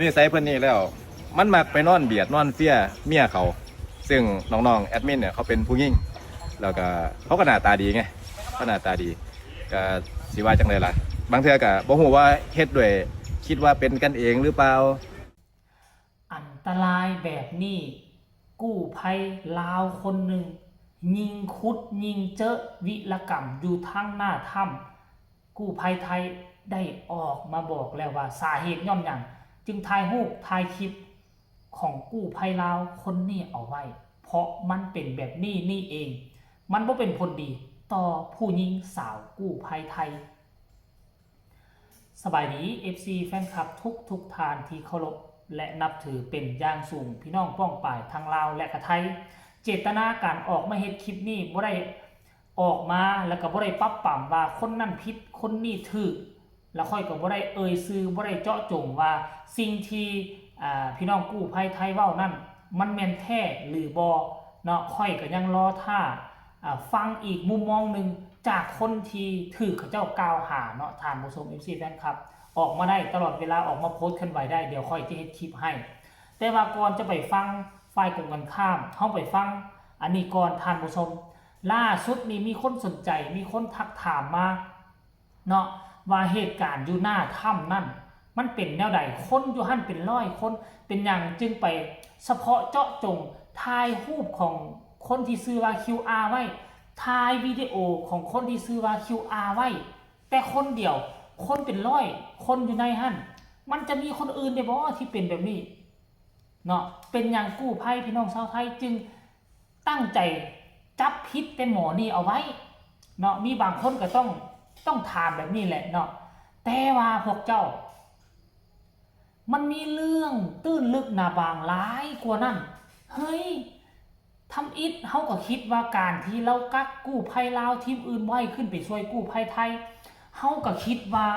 ນິໄສເພິ່ນນີ້ແລ້ວ ມັນມັກໄປນອນບຽດນອນເຟຍເມຍເຂົາ ຊຶ່ງນ້ອງໆແອດມິນເນຍ ເຂົາເປັນຜູ້ຍິງ ແລ້ວກໍເຂົາກໍໜ້າຕາດີໄງ ເຂົາໜ້າຕາດີ ກໍຊິວ່າຈັ່ງໃດລະ ບາງເທື່ອກໍບໍ່ຮູ້ວ່າເຮັດດ້ວຍ ຄິດວ່າເປັນກັນເອງຫຼືເປົ່າ. ອັນຕະລາຍແບບນີ້ ກູ້ໄພລາວຄົນໜຶ່ງ ຍິງຂຸດຍິງເຈິະວິລະກຳຢູ່ທາງໜ້າຖ້ຳ. ກູ້ໄພໄທໄດ້ອອກມາບອກແລ້ວວ່າ ສາເຫດຍ້ອນຫຍັງຈຶ່ງຖ່າຍຮູບຖ່າຍຄລິບຂອງກູ້ໄພລາວຄົນນີ້ເອົາໄວ້ ເພາະມັນເປັນແບບນີ້ນີ້ເອງ. ມັນບໍ່ເປັນຜົນດີຕໍ່ຜູ້ຍິງສາວກູ້ໄພໄທ. ສະບາຍດີ ເອັຟຊີ ແຟນຄລັບທຸກໆທ່ານທີ່ເຄົາລົບ ແລະ ນັບຖືເປັນຢ່າງສູງ ພີ່ນ້ອງປ້ອງປາຍທັງລາວ ແລະ ກະໄທ. ເຈດຕະນາການອອກມາເຮັດຄລິບນີ້ ບໍ່ໄດ້ອອກມາ ແລ້ວກໍບໍ່ໄດ້ປັບປຳວ່າຄົນນັ້ນຜິດ ຄົນນີ້ຖືກ ແລ້ວຂ້ອຍກໍບໍ່ໄດ້ເອີ່ຍຊື່ ບໍ່ໄດ້ເຈາະຈົງວ່າສິ່ງທີ່ ອ່າ ພີ່ນ້ອງກູ້ໄພໄທເວົ້ານັ້ນ ມັນແມ່ນແທ້ຫຼືບໍ່ເນາະ. ຂ້ອຍກໍຍັງລໍຖ້າ ອ່າ ຟັງອີກມຸມມອງໜຶ່ງ ຈາກຄົນທີ່ຖືກເຂົາເຈົ້າກ່າວຫາເນາະ ທ່ານຜູ້ຊົມ ເອັຟຊີ ແຟນຄລັບ ອອກມາໄດ້ຕະຫຼອດເວລາ ອອກມາໂພສເຄື່ອນໄຫວໄດ້ ດຽວຂ້ອຍຈະເຮັດຄລິບໃຫ້. ແຕ່ວ່າກ່ອນຈະໄປຟັງຝ່າຍກົງກັນຂ້າມ ເຮົາໄປຟັງອັນນີ້ກ່ອນ ທ່ານຜູ້ຊົມ. ລ່າສຸດນີ້ມີຄົນສົນໃຈ ມີຄົນທັກຖາມມາເນາະ ວ່າເຫດການຢູ່ໜ້າຖ້ຳນັ້ນ ມັນເປັນແນວໃດ? ຄົນຢູ່ຫັ້ນເປັນຮ້ອຍຄົນ ເປັນຫຍັງຈຶ່ງໄປສະເພາະເຈາະຈົງຖ່າຍຮູບຂອງຄົນທີ່ຊື່ວ່າ ຄິວອາ ໄວ້ ຖ່າຍວິດີໂອຂອງຄົນທີ່ຊື່ວ່າ ຄິວອາ ໄວ້ ແຕ່ຄົນດຽວ ຄົນເປັນຮ້ອຍຄົນຢູ່ໃນຫັ້ນ ມັນຈະມີຄົນອື່ນໄດ້ບໍ່ທີ່ເປັນແບບນີ້ເນາະ? ເປັນຫຍັງກູ້ໄພພີ່ນ້ອງຊາວໄທຈຶ່ງ ຕັ້ງໃຈຈັບຜິດແຕ່ໝໍນີ້ເອົາໄວ້ເນາະ ມີບາງຄົນກໍຕ້ອງ ຕ້ອງຖາມແບບນີ້ແຫຼະເນາະ. ແຕ່ວ່າພວກເຈົ້າ ມັນມີເລື່ອງຕື້ນລຶກໜ້າບາງຫຼາຍກວ່ານັ້ນ. ເຮີ້ຍ ທຳອິດເຮົາກໍຄິດວ່າການທີ່ລາວກັກກູ້ໄພລາວທີມອື່ນບໍ່ໃຫ້ຂຶ້ນໄປຊ່ວຍກູ້ໄພໄທ ເຮົາກໍຄິດວ່າ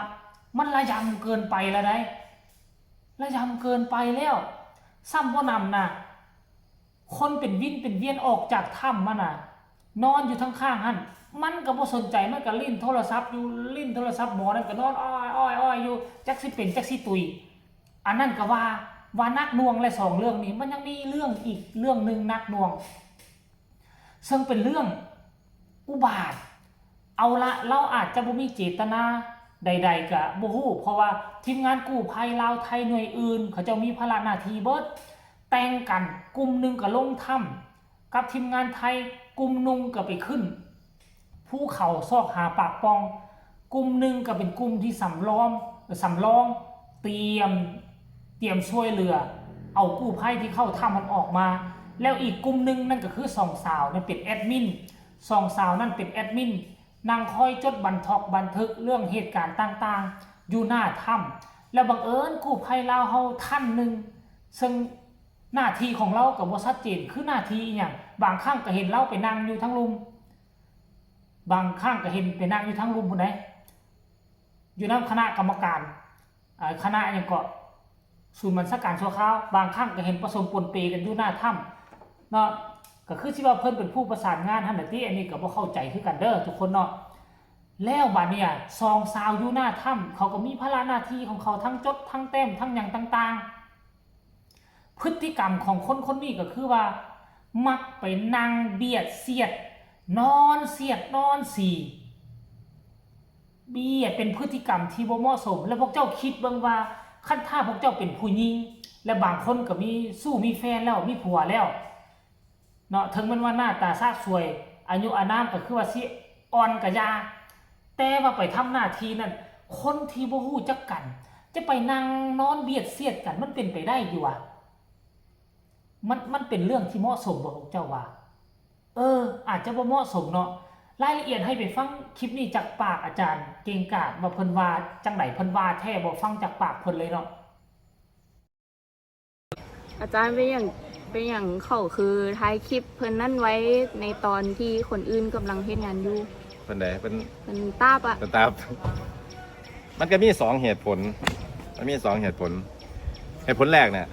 ມັນລະຢຳເກີນໄປແລ້ວໃດ໋ ລະຢຳເກີນໄປແລ້ວ. ຊ້ຳບໍ່ໜຳນະ ຄົນເປັນວິນເປັນວຽນອອກຈາກຖ້ຳມານະ ນອນຢູ່ທາງຂ້າງຫັ້ນ ມັນກໍບໍ່ສົນໃຈ ມັນກໍຫຼິ້ນໂທລະສັບຢູ່ ຫຼິ້ນໂທລະສັບ ໝໍນັ້ນກໍນອນອ້ອຍໆຢູ່ ຈັກຊິເປັນຈັກຊິຕຸຍ. ອັນນັ້ນກໍວ່າ ວ່າໜັກໜ່ວງແລະ ສອງເລື່ອງນີ້ ມັນຍັງມີເລື່ອງອີກເລື່ອງໜຶ່ງໜັກໜ່ວງ ເຊິ່ງເປັນເລື່ອງ ອຸບາດ ເອົາລະ ລາວອາດຈະບໍ່ມີເຈດຕະນາໃດໆກະບໍ່ຮູ້ ເພາະວ່າທີມງານກູ້ໄພລາວໄທໜ່ວຍອື່ນ ເຂົາເຈົ້າມີພາລະໜ້າທີ່ເບິດ ແຕ່ງກັນ ກຸ່ມໜຶ່ງກະລົງຖ້ຳກັບທີມງານໄທ ກຸ່ມໜຶ່ງກະໄປຂຶ້ນພູເຂົາຊອກຫາປາກປ່ອງ ກຸ່ມໜຶ່ງກະເປັນກຸ່ມທີ່ສຳລອງ ສຳລອງ ຕຽມ ຕຽມຊ່ວຍເຫຼືອ ເອົາກູ້ໄພທີ່ເຂົ້າຖ້ຳຫັ້ນອອກມາ ແລ້ວອີກກຸ່ມໜຶ່ງນັ້ນກະຄືສອງສາວນັ້ນເປັນແອດມິນ ສອງສາວນັ້ນເປັນແອດມິນ ນັ່ງຄອຍຈົດບັນທອກບັນທຶກເລື່ອງເຫດການຕ່າງໆຢູ່ໜ້າຖ້ຳ ແລ້ວບັງເອີນກູ້ໄພລາວເຮົາທ່ານໜຶ່ງ ເຊິ່ງໜ້າທີ່ຂອງລາວກໍບໍ່ຊັດເຈນ ຄືໜ້າທີ່ອີ່ຫຍັງ ບາງຄັ້ງກໍເຫັນລາວໄປນັ່ງຢູ່ທາງລຸ່ມ ບາງຄັ້ງກໍເຫັນໄປນັ່ງຢູ່ທາງລຸ່ມພຸ້ນໃດ ຢູ່ນຳຄະນະກຳມະການ ເອີ ຄະນະຫຍັງເກາະ ສູນບັນຊາການຊົ່ວຄາວ ບາງຄັ້ງກໍເຫັນປະສົມປົນເປກັນຢູ່ໜ້າຖ້ຳເນາະ ກໍຄືຊິວ່າເພິ່ນເປັນຜູ້ປະສານງານຫັ້ນແຫຼະຕິ ອັນນີ້ກໍບໍ່ເຂົ້າໃຈຄືກັນເດີທຸກຄົນເນາະ. ແລ້ວບາດນີ້ສອງສາວຢູ່ໜ້າຖ້ຳ ເຂົາກໍມີພາລະໜ້າທີ່ຂອງເຂົາ ທັງຈົດ ທັງແຕ້ມ ທັງຫຍັງຕ່າງໆ ພຶດຕິກຳຂອງຄົນຄົນນີ້ກໍຄືວ່າ ມັກໄປນັ່ງບຽດສຽດ ນອນສຽດນອນສີ ເບຍເປັນພຶດຕິກຳທີ່ບໍ່ເໝາະສົມ ແລະ ພວກເຈົ້າຄິດເບິ່ງວ່າ ຄັນຖ້າພວກເຈົ້າເປັນຜູ້ຍິງ ແລະ ບາງຄົນກໍມີຊູ້ມີແຟນແລ້ວ ມີຜົວແລ້ວເນາະ ເຖິງແມ່ນວ່າໜ້າຕາສາກສວຍ ອາຍຸອານາມກໍຄືວ່າຊິອ່ອນກະຢ່າ ແຕ່ວ່າໄປທຳໜ້າທີ່ນັ້ນ ຄົນທີ່ບໍ່ຮູ້ຈັກກັນ ຈະໄປນັ່ງນອນບຽດສຽດກັນ ມັນເປັນໄປໄດ້ຢູ່ຫວາ? ມັນ ມັນເປັນເລື່ອງທີ່ເໝາະສົມບໍ່ ພວກເຈົ້າວ່າ? ເອີ ອາດຈະບໍ່ເໝາະສົມເນາະ. ລາຍລະອຽດໃຫ້ໄປຟັງຄລິບນີ້ຈາກປາກອາຈານເກັ່ງກາດ ວ່າເພິ່ນວ່າຈັ່ງໃດ ເພິ່ນວ່າແທ້ບໍ່ ຟັງຈາກປາກເພິ່ນເລີຍເນາະ. ອາຈານ ເປັນຫຍັງ ເປັນຫຍັງເຂົາຄືຖ່າຍຄລິບເພິ່ນນັ້ນໄວ້ ໃນຕອນທີ່ຄົນອື່ນກຳລັງເຮັດງານຢູ່? ເພິ່ນໃດ ເພິ່ນ ເພິ່ນຕາບອະ ເພິ່ນຕາບ. ມັນກໍມີສອງເຫດຜົນ ມັນມີສອງເຫດຜົນ. ເຫດຜົນແລກເນຍ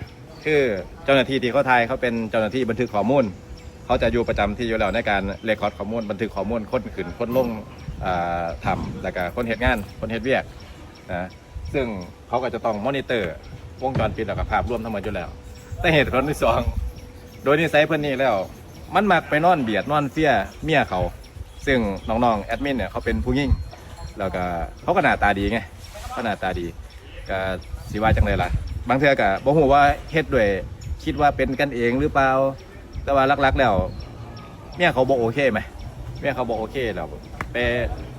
ຄືເຈົ້າໜ້າທີ່ທີ່ເຂົາຖ່າຍ ເຂົາເປັນເຈົ້າໜ້າທີ່ບັນທຶກຂໍ້ມູນ ເຂົາຈະຢູ່ປະຈຳທີ່ຢູ່ແລ້ວ ໃນການເລຄອດຂໍ້ມູນ ບັນທຶກຂໍ້ມູນ ຄົນຂຶ້ນຄົນລົງ ອ່າ ຖ້ຳ ແລ້ວກະຄົນເຮັດງານ ຄົນເຮັດວຽກນະ ຊຶ່ງເຂົາກໍຈະຕ້ອງມໍນິເຕີ ວົງຈອນປິດ ແລ້ວກໍພາບລວມທັງໝົດຢູ່ແລ້ວ. ແຕ່ເຫດຜົນທີສອງ ໂດຍນິໄສເພິ່ນນີ້ແລ້ວ ມັນມັກໄປນອນບຽດນອນເຟຍເມຍເຂົາ ຊຶ່ງນ້ອງໆແອັດມິນເນຍ ເຂົາເປັນຜູ້ຍິງ ແລ້ວກໍເຂົາກໍໜ້າຕາດີໄງ ເຂົາໜ້າຕາດີ ກໍຊິວ່າຈັ່ງໃດລະ ບາງເທື່ອກໍບໍ່ຮູ້ວ່າເຮັດດ້ວຍ ຄິດວ່າເປັນກັນເອງຫຼືເປົ່າ ແຕ່ວ່າຫຼັກໆແລ້ວ ເມຍເຂົາບໍ່ໂອເຄແມ ເມຍເຂົາບໍ່ໂອເຄ ແລ້ວໄປ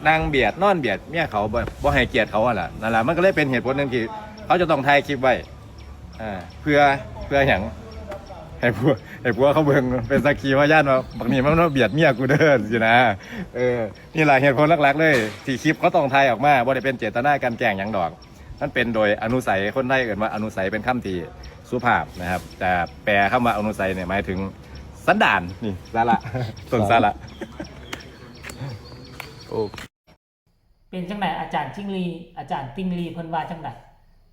ນັ່ງບຽດນອນບຽດເມຍເຂົາ ບໍ່ ບໍ່ໃຫ້ກຽດເຂົາຫັ້ນລະ. ນັ້ນລະ ມັນກໍເລີຍເປັນເຫດຜົນໜຶ່ງທີ່ເຂົາຈະຕ້ອງຖ່າຍຄລິບໄວ້ ເອີ ເພື່ອ ເພື່ອຫຍັງ? ໃຫ້ຜົວ ໃຫ້ຜົວເຂົາເບິ່ງ ເປັນສັກຂີພະຍານວ່າ ບັກນີ້ມັນມາບຽດເມຍກູເດີ ຊີ້ນະ. ເອີ ນີ້ລະເຫດຜົນຫຼັກໆເລີຍ ທີ່ຄລິບເຂົາຕ້ອງຖ່າຍອອກມາ ບໍ່ໄດ້ເປັນເຈດຕະນາກັ່ນແກ້ງຫຍັງດອກ. ມັນເປັນໂດຍອະນຸໄສ ຄົນໄທເອີ້ນວ່າອະນຸໄສ ເປັນຄຳທີ່ສຸພາບນະຄັບ ແຕ່ແປຄຳວ່າອະນຸໄສນີ້ໝາຍເຖິງສັນດານ ນີ້ ສາລະ ຕົ້ນສາລະ. ໂອ້ ເປັນຈັ່ງໃດ ອາຈານຈິງລີ ອາຈານຕິງລີ ເພິ່ນວ່າຈັ່ງໃດ?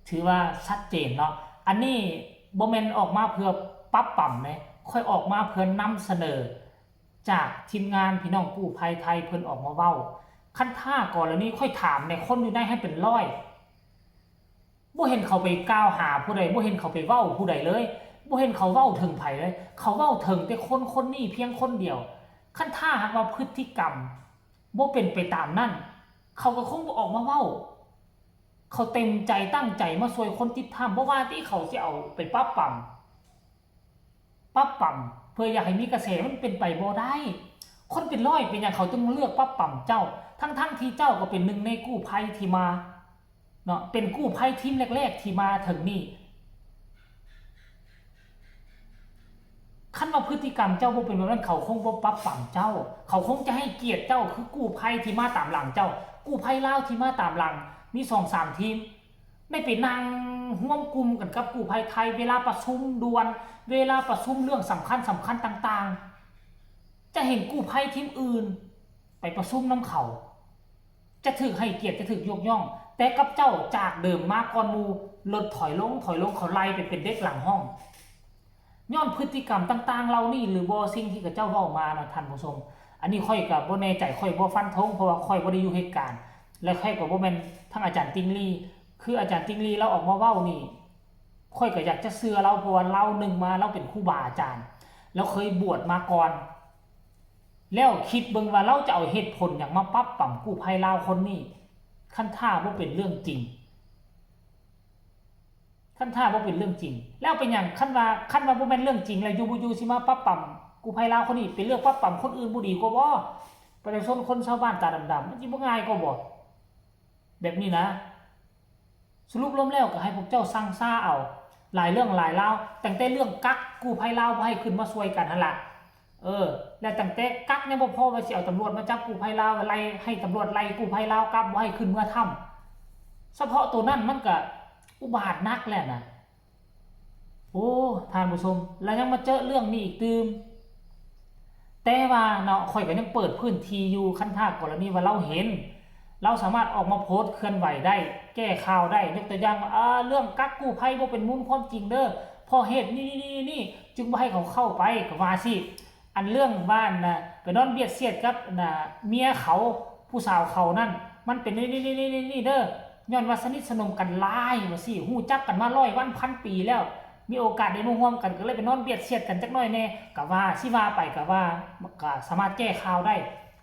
ຖືວ່າຊັດເຈນເນາະ. ອັນນີ້ບໍ່ແມ່ນອອກມາເພື່ອປັບປຳເດ້ ຂ້ອຍອອກມາເພື່ອນຳສະເໜີ ຈາກທີມງານພີ່ນ້ອງກູ້ໄພໄທເພິ່ນອອກມາເວົ້າ. ຄັນຖ້າກໍລະນີຂ້ອຍຖາມແດ່ ຄົນຢູ່ໃນຫັ້ນເປັນຮ້ອຍ ບໍ່ເຫັນເຂົາໄປກ່າວຫາຜູ້ໃດ ບໍ່ເຫັນເຂົາໄປເວົ້າຜູ້ໃດເລີຍ ບໍ່ເຫັນເຂົາເວົ້າເຖິງໃຜເລີຍ ເຂົາເວົ້າເຖິງແຕ່ຄົນຄົນນີ້ພຽງຄົນດຽວ. ຄັນຖ້າຫາກວ່າພຶດຕິກຳບໍ່ເປັນໄປຕາມນັ້ນ ເຂົາກໍຄົງບໍ່ອອກມາເວົ້າ. ເຂົາເຕັມໃຈຕັ້ງໃຈມາຊ່ວຍຄົນຕິດຖ້ຳ ບໍ່ວ່າທີ່ເຂົາຊິເອົາໄປປັບປຳ ປັບປຳເພື່ອຢາກໃຫ້ມີກະແສ ມັນເປັນໄປບໍ່ໄດ້. ຄົນເປັນຮ້ອຍເປັນຫຍັງເຂົາຈຶ່ງເລືອກປັບປຳເຈົ້າ ທັງໆທີ່ເຈົ້າກໍເປັນໜຶ່ງໃນກູ້ໄພທີ່ມາເນາະ ເປັນກູ້ໄພທີມແລກໆທີ່ມາເຖິງນີ້. ຄັນວ່າພຶດຕິກຳເຈົ້າບໍ່ເປັນແບບນັ້ນ ເຂົາຄົງບໍ່ປັບປຳເຈົ້າ ເຂົາຄົງຈະໃຫ້ກຽດເຈົ້າ ຄືກູ້ໄພທີ່ມາຕາມຫຼັງເຈົ້າ ກູ້ໄພລາວທີ່ມາຕາມຫຼັງ ມີສອງສາມທີມ ໄດ້ໄປນັ່ງຮວມກຸ່ມກັນກັບກູ້ໄພໄທ ເວລາປະຊຸມດ່ວນ ເວລາປະຊຸມເລື່ອງສຳຄັນສຳຄັນຕ່າງໆ ຈະເຫັນກູ້ໄພທີມອື່ນໄປປະຊຸມນຳເຂົາ ຈະຖືກໃຫ້ກຽດ ຈະຖືກຍົກຍ້ອງ ແຕ່ກັບເຈົ້າຈາກເດີມມາກ່ອນໝູ່ ລົດຖອຍລົງ ຖອຍລົງ ເຂົາໄລ່ໄປເປັນເດັກຫຼັງຫ້ອງ. ຍ້ອນພຶດຕິກຳຕ່າງໆເຫຼົ່ານີ້ ຫຼືບໍ່ ສິ່ງທີ່ເຂົາເຈົ້າເວົ້າມານະທ່ານຜູ້ຊົມ ອັນນີ້ຂ້ອຍກໍບໍ່ແນ່ໃຈ ຂ້ອຍບໍ່ຟັນທົງ ເພາະວ່າຂ້ອຍບໍ່ໄດ້ຢູ່ເຫດການ ແລະ ຂ້ອຍກໍບໍ່ແມ່ນທັງອາຈານຕິງລີ ຄືອາຈານຕິງລີລາວອອກມາເວົ້ານີ້ ຂ້ອຍກໍຢາກຈະເຊື່ອລາວ ເພາະວ່າລາວໜຶ່ງມາລາວເປັນຄູບາອາຈານ ລາວເຄີຍບວດມາກ່ອນ ແລ້ວຄິດເບິ່ງວ່າລາວຈະເອົາເຫດຜົນຫຍັງມາປັບປຳກູ້ໄພລາວຄົນນີ້ ຄັນຖ້າບໍ່ເປັນເລື່ອງຈິງ. ຄັນຖ້າບໍ່ເປັນເລື່ອງຈິງ ແລ້ວເປັນຫຍັງ? ຄັນວ່າ ຄັນວ່າບໍ່ແມ່ນເລື່ອງຈິງ ແລ້ວຢູ່ບໍ່ຢູ່ຊິມາປັບປຳກູ້ໄພລາວຄົນນີ້ ໄປເລືອກປັບປຳຄົນອື່ນບໍ່ດີກວ່າບໍ່? ປະຊາຊົນຄົນຊາວບ້ານຕາດຳໆ ມັນຊິບໍ່ງ່າຍກວ່າບໍ່? ແບບນີ້ນະ ສະຫຼຸບລວມແລ້ວກໍໃຫ້ພວກເຈົ້າຊັ່ງຊາເອົາ ຫຼາຍເລື່ອງຫຼາຍລາວ ຕັ້ງແຕ່ເລື່ອງກັກກູ້ໄພລາວບໍ່ໃຫ້ຂຶ້ນມາຊ່ວຍກັນຫັ້ນລະ ເອີ ແລະ ຕັ້ງແຕ່ກັກຍັງບໍ່ພໍ ວ່າຊິເອົາຕຳຫຼວດມາຈັບກູ້ໄພລາວ ໄລ່ ໃຫ້ຕຳຫຼວດໄລ່ກູ້ໄພລາວກັບ ບໍ່ໃຫ້ຂຶ້ນເມືອຖ້ຳ ສະເພາະໂຕນັ້ນມັນກະອຸບາດໜັກແລ້ວນະ. ໂອ້ ທ່ານຜູ້ຊົມ ລະຍັງມາເຈີເລື່ອງນີ້ອີກຕື່ມ. ແຕ່ວ່າເນາະ ຂ້ອຍກໍຍັງເປີດພື້ນທີ່ຢູ່ ຄັນຖ້າກໍລະນີວ່າລາວເຫັນ ລາວສາມາດອອກມາໂພສເຄື່ອນໄຫວໄດ້ ແກ້ຂ່າວໄດ້ ຍົກຕົວຢ່າງວ່າ ເອີ ເລື່ອງກັກກູ້ໄພບໍ່ເປັນມູນຄວາມຈິງເດີ້ ເພາະເຫດນີ້ໆໆ ຈຶ່ງບໍ່ໃຫ້ເຂົາເຂົ້າໄປ ກໍວ່າຊີ້. ອັນເລື່ອງວ່າ ອັນນ່າ ໄປນອນບຽດສຽດກັບ ອັນນ່າ ເມຍເຂົາ ຜູ້ສາວເຂົານັ້ນ ມັນເປັນນີ້ໆໆໆເດີ້ ຍ້ອນວ່າສະໜິດສະໜົມກັນຫຼາຍວ່າຊີ້ ຮູ້ຈັກກັນມາຮ້ອຍວັນພັນປີແລ້ວ ມີໂອກາດໄດ້ມາຮ່ວມກັນ ກໍເລີຍໄປນອນບຽດສຽດກັນຈັກໜ້ອຍແດ່ ກໍວ່າ ຊິວ່າໄປກໍວ່າ ກໍສາມາດແກ້ຂ່າວໄດ້.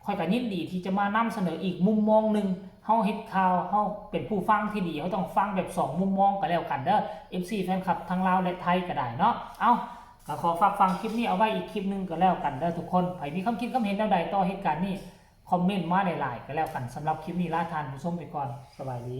ຂ້ອຍກໍຍິນດີທີ່ຈະມານຳສະເໜີອີກມຸມມອງໜຶ່ງ ເຮົາເຮັດຂ່າວ ເຮົາເປັນຜູ້ຟັງທີ່ດີ ເຮົາຕ້ອງຟັງແບບສອງມຸມມອງກໍແລ້ວກັນເດີ້ ເອັຟຊີ ແຟນຄລັບທັງລາວ ແລະ ໄທກໍໄດ້ເນາະ. ເອົ້າ ກໍຂໍຝາກຝັງຄລິບນີ້ເອົາໄວ້ອີກຄລິບໜຶ່ງກໍແລ້ວກັນເດີ້ທຸກຄົນ. ໃຜມີຄຳຄິດຄຳເຫັນແນວໃດຕໍ່ເຫດການນີ້ ຄອມເມັນມາໄດ້ຫຼາຍໆກໍແລ້ວກັນ. ສຳລັບຄລິບນີ້ລາທ່ານຜູ້ຊົມໄປກ່ອນ. ສະບາຍດີ.